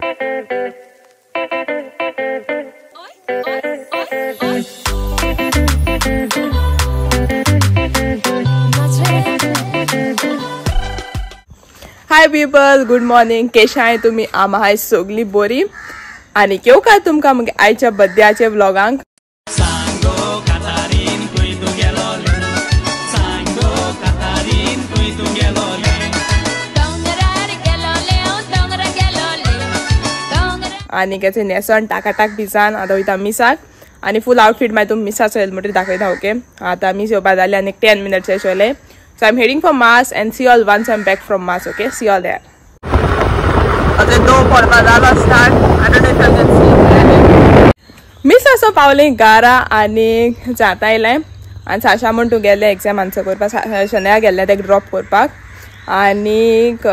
Hi people, good morning. केशा आहे तुम्ही? आमा हाय सगळी बोरी आणि केव काय तुमका मगे आयच्या बड्डेच्या व्लॉगांक. आणि कसे नेसन टाकाटाक भिजान आता वयता मिसाक आणि फुल आउटफिट मागीर तुमी मिसा चोयल म्हणटरी दाखयता. ओके, आता मीस येवपा जाले आनी 10 minutes चोयले. So I'm heading for mass and see all once I'm back from mass. Okay, see all there. आता दो पडपा जालो start. I don't know if you can see. Miss असो पावले गारा आनी जाता येयलें आनी साशा म्हण तूं गेलें एग्जाम आन्सर करपाक. शनया गेल्लें तेका ड्रॉप करपाक. आनीक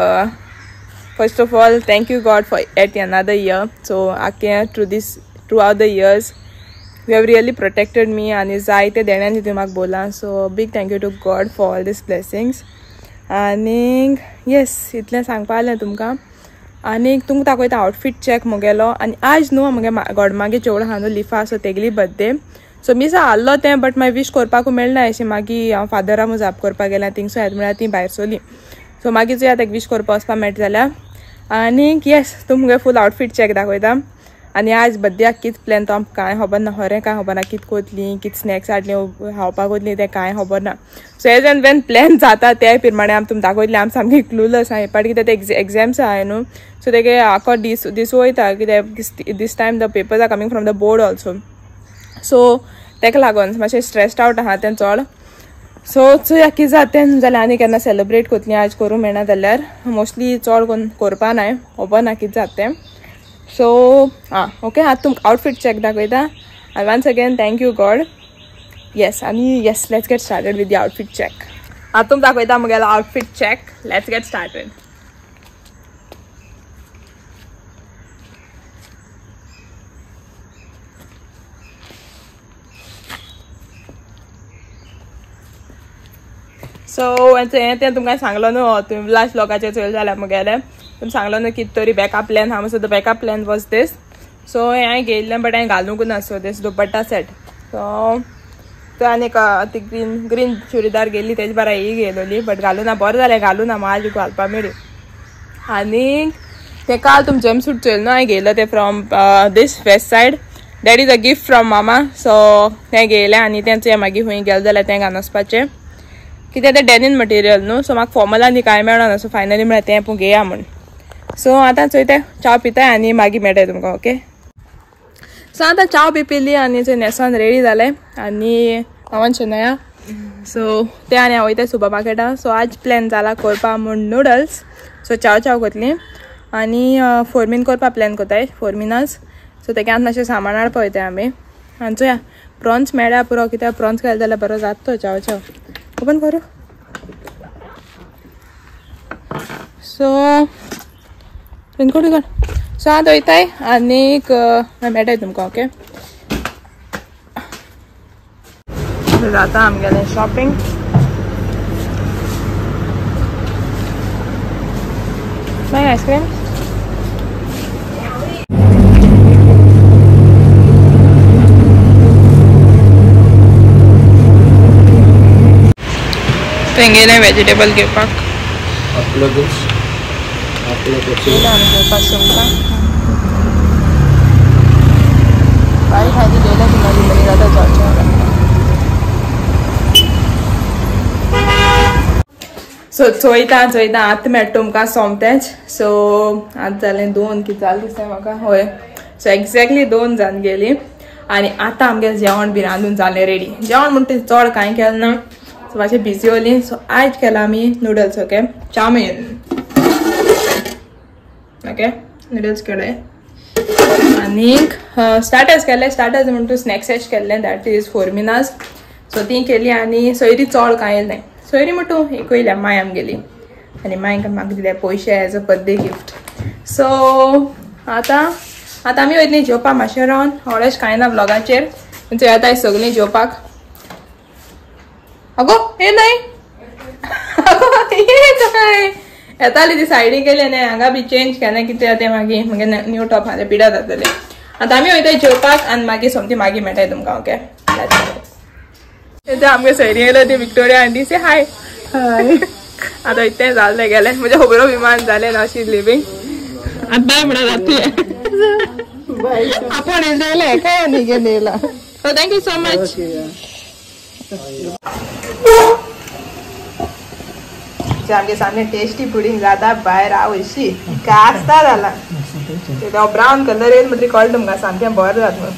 first of all thank you God for yet another year. So आख्खें throughout the years you have really protected me आनी जायते देण्यान तुवें म्हाका बोला. So big thank you to God for all these blessings. आनीक येस, इतलें सांगपा आलें तुमकां. आनीक तुमकां दाखयता आउटफीट चॅक म्हगेलो. आनी आज न्हू म्हगे गॉडमागे चेवड आहा न्हू लिफा, सो तेगेली बर्थडे. सो मिसा आहलो तें, बट मागीर विश करपाकूय मेळना अशें. मागीर हांव फादरा म्हूण जाप करपाक गेलें थिंगसून येता म्हळ्यार ती भायर सरली. सो मागीर चोया तेका विश करपा वचपा मेळटा जाल्यार. आनीक येस, तुमगे फूल आउटफीट चॅक दाखयता. आनी आज बड्डेक कितें प्लॅन तो आमकां कांय खबर ना, खरें कांय खबर ना. कितें कोतली, कितें स्नॅक्स हाडली खावपाक कोतली तें कांय खबर ना. So as and when plan जाता ते प्रमाणे आमी तुमकां दाखयतली. आमी सामकी क्लूलस आहा पाट कित्याक ते एग्जाम्स आहाय न्हू. सो तेगे आखो दीस दीस वयता कित्याक this time the papers are coming from the board also. So तेका लागून मातशें स्ट्रेस्ड आवट आहा तें चड. सो चोया कितें जाता तें जाल्यार आनी केन्ना सेलिब्रेट कोतली आज करूंक मेळना जाल्यार मोस्टली चड कोन्न करपा नाय, खबर ना कितें जाता तें. सो आं ओके, आतां तुमकां आउटफीट चॅक दाखयता. आनी once again thank you God. Yes आनी yes, let's get started with the outfit check. आतां तुमकां दाखयता म्हगेलो outfit check. Let's get started. So हें तें तुमकां सांगलो न्हू, तुमी लास्ट व्लॉगाचेर चोयलें जाल्यार म्हगेलें तुमी सांगलो न्हू कितें तरी बॅकअप प्लॅन आहा. So the backup plan was this. So हें हांवें घेयल्लें बट हांवें घालूंक ना. सो दीस दुपट्टा सेट. सो तो आनी एक ती ग्रीन ग्रीन चुडीदार गेल्ली तेजे बारा ही घेयलोली बट घालूं ना. बरें जालें घालूं ना, म्हाका आज घालपा मेळ्ळी. आनी तें काल तुमी जम्प सूट चोयलें न्हू, हांवें घेयलो तें from this west side. That is a gift from mama. So तें घेयलें आनी तें चोया मागीर खंय गेलें जाल्यार तें घालून वचपाचें कित्याक तें डेनिन मटेरियल न्हू. सो म्हाका फॉर्मल आनी कांय मेळना. सो फायनली म्हळ्यार तें पूण घेया म्हूण. सो आतां चोयता च्या पिताय आनी मागीर मेळटा तुमकां. ओके, सो आतां च्या बी पिली आनी चोय न्हेसोन रेडी जालें आनी हांव शनया. सो तें आनी हांव वयता सुपर मार्केटान. सो आज प्लॅन जाला करपा म्हूण नुडल्स. सो चाव चाव कोतली आनी फोरमीन करपा प्लॅन कोताय, फोरमिनास. सो तेका आतां मातशें सामान हाडपा वयताय आमी. आनी चोया प्रॉन्स मेळ्ळ्या पुरो, कित्याक प्रॉन्स घाले जाल्यार बरो जाता तो चाव चाव. ओपन करूं. सो रेनकोट घाल. सो आतां वयताय आनीक मेळटाय तुमकां. ओके, जाता आमगेलें शॉपिंग. मागीर आयस्क्रीम. तेंगेलें वेजिटेबल घेवपाक. घेवपाक सुंगटां बारीक खायती घेयल्या ती मागीर बरी जाता चडशें. सो चोयता चोयता आतां मेळटा तुमकां सोमतेंच. सो आतां जालें 2 कितें जालें दिसता म्हाका. हय, सो एग्जॅक्टली 2 जावन गेली. आनी आतां आमगेलें जेवण बी रांदून जालें रेडी. जेवण म्हणटा चड कांय केलें ना, सो मातशें बिजी उरली. सो आयज केलां आमी noodles. Okay, chowmein. Okay, noodles केले आनीक स्टार्टर्स केले. स्टार्टर्स म्हणटू स्नॅक्स एश केल्ले, that is फोरमिनास. सो ती केली आनी सोयरी चड कांय येयलें. सोयरी म्हणटू एक वयल्या माय आमगेली आनी मायक म्हाका दिले पयशे as a birthday gift. So आतां आतां आमी वयतलीं जेवपाक मातशें रावन. व्हडलें कांय ना व्लॉगाचेर. चोया सगळीं जेवपाक. अगो हे न्हय, अगो हे काय येताली ती सायडीक गेली आनी हांगा बी चेंज केन्ना कितें तें मागीर मागीर न्यू टॉप आहा तें पिडा जातलें. आतां आमी वयताय जेवपाक आनी मागीर सोमती मागीर मेळटाय तुमकां. ओके, ते आमगे सैरी येयलो ती विक्टोरिया आंटी. से हाय. आतां इतलें जालें गेलें म्हणजे खबरो विमान जालें ना शी लिवींग. आतां बाय म्हणा जातलें आपण येयलें काय आनी घेवन येयला. So thank you so much. आमगे सामने टेस्टी पुडींग जाता भायर हांव अशी कास्ता जाला. ब्रावन कलर येयल म्हणटरी कळटा तुमकां सामकें बरें जाता म्हणून.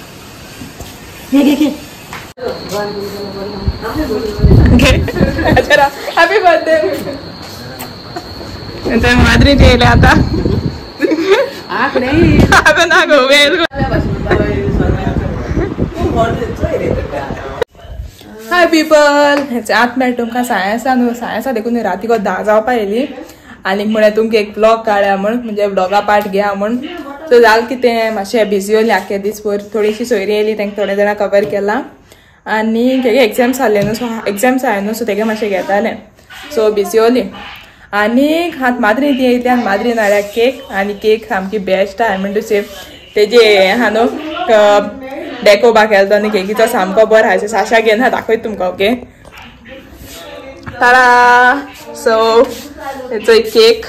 Happy birthday. माद्री येयले आतां. आतां ना गो वेळ. हाय पीपल, आतां मेळटा तुमकां सायन्सा न्हू. सायन्सा देखून राती को 10 जावपा येयली आनी म्हळ्यार तुमकां एक ब्लॉग काडया म्हूण, म्हणजे ब्लॉगा पार्ट घेया म्हूण. सो जालें कितें मातशें बिजी उरलें आख्खे दीस भर. थोडीशी सोयरी येयली तांकां थोडे जाणां कवर केलां आनी तेगे एग्जाम्स जाले न्हू, सो एग्जाम्स आहा न्हू, सो तेगे मातशें घेतालें. सो बिजी उरली. आनी आतां माद्री ती येयली आनी माद्रीन हाडल्या केक आनी केक सामकी बेस्ट आहा. म्हणटा से तेजे आहा न्हू डेको बा केलो तो आनी केकीचो सामको बरो आहा. साशा घेवन आहा दाखयता तुमकां. Okay, Tara. So it's a cake.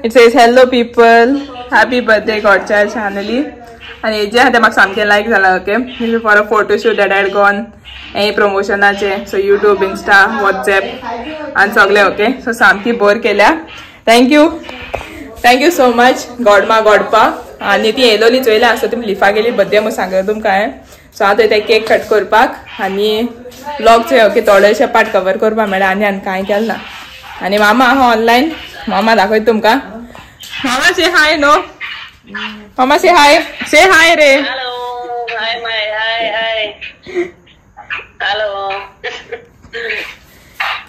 It says hello people, happy birthday godchild Shanali. आनी हेजे आहा तें म्हाका सामकें लायक जालां. Okay, for a photoshoot that had gone हें प्रमोशनाचें. सो यूट्यूब, इंस्टा, वॉट्सएप आनी सगळें. ओके, सो सामकी बोर केल्या. Thank you, thank you so much godma godpa. आनी ती येयलोली चोयल्या आसता तुमी लिफा गेली बर्थडे म्हूण सांगता तुमकां हांवें. सो आतां ते केक कट करपाक आनी ब्लॉग चोय. ओके, थोडेशे पार्ट कवर करपाक मेळ्ळा आनी आनी कांय केलें ना. आनी मामा आहा ऑनलायन, मामा दाखयता तुमकां. मामा से हाय नो, मामा से हाय, से हाय रे. Hello, high my, hi hi, hello.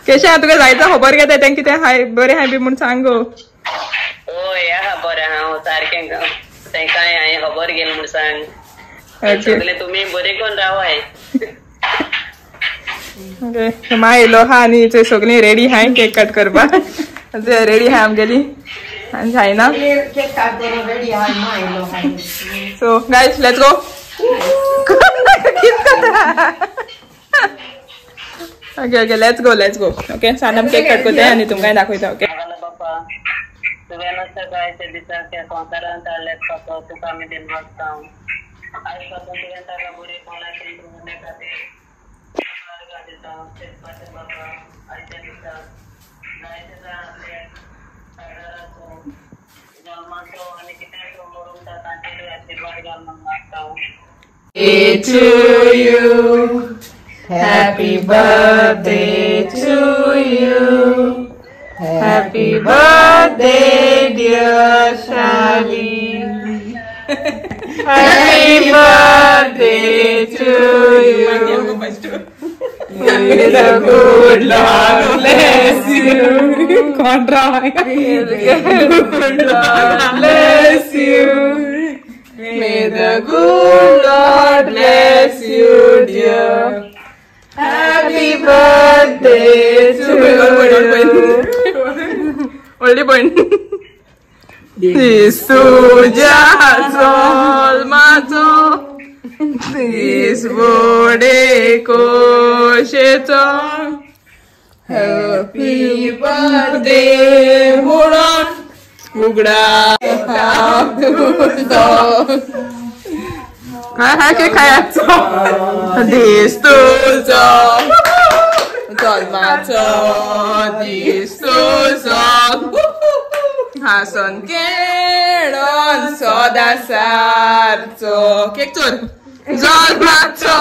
कशें आहा तुका? जायता खबर घेता तेंका कितें हाय बरें हाय बी म्हूण सांग गो. हय आहा बरें हांव सारकें. तेंकांय हांवें खबर घेवन म्हूण सांग. सगळे तुमी बरें करून रावाय. ओके, मा येयलो आहा आनी थंय सगळीं रेडी आहाय केक कट करपाक. रेडी आहाय आमगेली आनी जायना. So guys let's go. Okay okay, let's go let's go. Okay, सानम cake cut करता आनी तुमकां दाखयता. ओके, तुवें सकाळच्या दिसाक ह्या संवसारांत हाडले पापा, तुका आमी दिनवासता. आयज पासून तुवें ताका बरी भलायकी दवरले खातीर आर्गां दिता. बाबा आयच्या दिसा जायते जाण आपले सागराचो जल्माचो आनी कितें मरून तांचेर आशिर्वाद घाल म्हूण मागता. To you, happy birthday to you, happy birthday dear Shali, happy birthday to you. May the good Lord bless you. Contra. May the good Lord bless you. May the good Lord bless you, dear. Happy birthday to you. Only point. तुझ्या जल्माचो दीस बोडे कोशेचो happy birthday म्हणून उगडा काय हा cake खायचो दीस तुझो जल्माचो दीस तुझो हासन खेळोन सदां सारचो केक चोर जल्माचो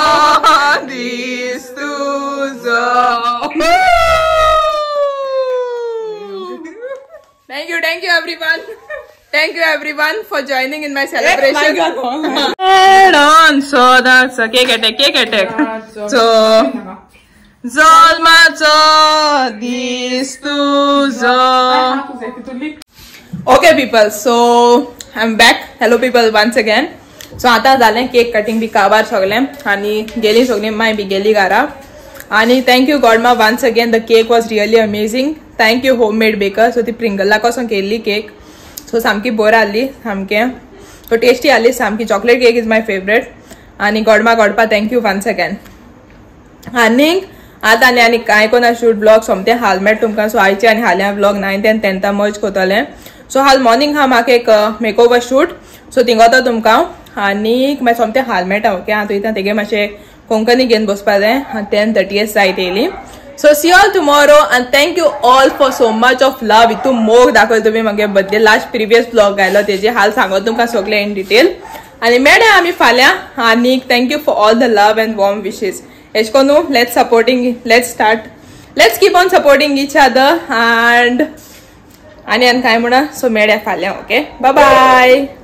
दीस तुझो. Thank you everyone. Thank you everyone for joining in my celebration. On so that's a cake attack, cake attack. So जल्माचो दीस तुझो. Okay people, so I'm back. Hello people once again. So आता झालें cake cutting बी काबार सगळें आनी गेली सगळीं माय बी गेली घरा. आनी thank you godma once again. The cake was really amazing. Thank you home made baker. So ती प्रिंगला कोसोन केल्ली केक, सो सामकी बोर आहली, सामकें सो टेस्टी आहली सामकी. Chocolate cake is my favourite. आनी गोडमा गोडपा thank you once again. आनीक आतां आनी आनी कांय कोना शूट ब्लॉग सोमतें हाल मेळटा तुमकां. सो आयचे आनी हाल्यां ब्लॉग 9 10 10 मर्ज कोतलें. सो हाल मॉर्निंग हा म्हाका एक मेकओवर शूट, सो थिंग वता तुमकां आनीक मागीर सोमतें हाल मेळटा ओके. हांव थंय तेगे मातशें कोंकणी घेवन बसपा जाय. 10:30 जायत येयली. So see all tomorrow and thank you all for so much of love. इतू मोग दाखयलो तुमी म्हागे बर्थडे लास्ट प्रिवियस ब्लॉग आयलो तेजे हाल सांगो तुमकां सगळें इन डिटेल. आनी मेळ्या आमी फाल्यां. आनीक thank you for all the love and warm wishes. Ash कोन्नू let's start, let's keep on supporting each other. And आनी आनी कांय म्हणा. सो मेळ्या फाल्यां ओके. बाय बाय.